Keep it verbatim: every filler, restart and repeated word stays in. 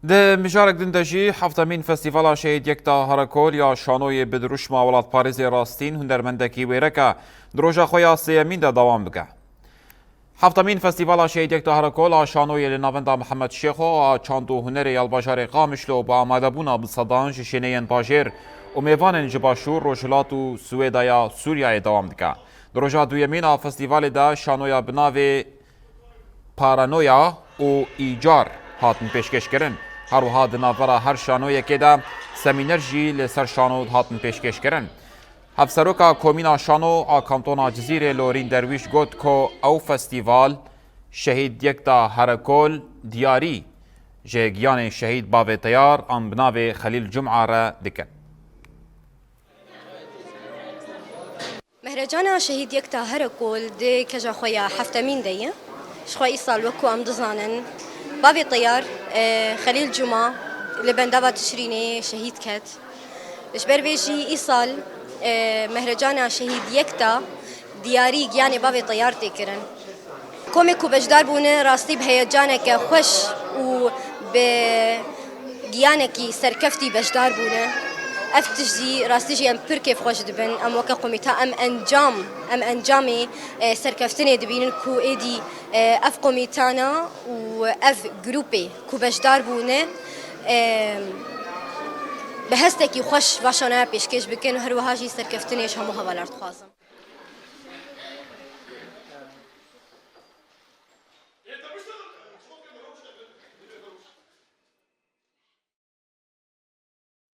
Di mijarek din de jî heftemîn Festîvala Şehîd Yekta Herekol ya Şanoyê bi dirûşma welatparêzê Rastîn hunermendekî wêrek e. Di roja xwe ya sêyemîn de dewam dike. Heftemîn Festîvala Şehîd Yekta Herekol a Şanoyê li Navenda Mihemed Şêxo a Çand û Hunerê ya li bajarê Qamişlo bi amadebûna bi sedan ji şêneyên bajêr û mêvanên ji Başûr, Rojhilat û Swêda ya Sûriyeyê dewam dike. Di roja duyemîn a festîvalê de şanoya bi navê Paranoya û Îcar hatin pêşkêşkirin. Her wiha di navbera her şanoyekê de semîner jî li ser şano hatin pêşkêşkirin. Hevseroka Komîna Şano a Kantona Cizîrê Lorîn Derwîş got ku ew festîval Şehîd Yekta Herekol diyarî ji giyanê Şehîd Bavê Teyar an bi navê Xelîl Cuma re dikin. Mehrecana Şehîd Yekta Herekol di keja xwe ya heftemîn de ye. Ji xwe îsal wek ku em dizanin, Bavê Teyar, e, Xelîl Cuma li bendava Tişrînê şehîd ket. Ji ber vê jî îsal, e, Mehrecana Şehîd Yekta diyarî giyanê Bavê Teyar tê kirin. Komê ku beşdar bûne rastî bi heyecaneke xweş û bi giyanekî serkeftî beşdar bûne. Ev tişt jî rastî jî em pir kêfxweş dibin. Em weke komîta em encam, em encamê, e, serkeftinê dibînin ku êdî, e, ev komîtana û ev grûpê ku beşdar bûne, e, bi hestekî xweş va şanaya pêşkêş bikin û her wiha jî serkeftinê ji hemû hevalar dixwazin.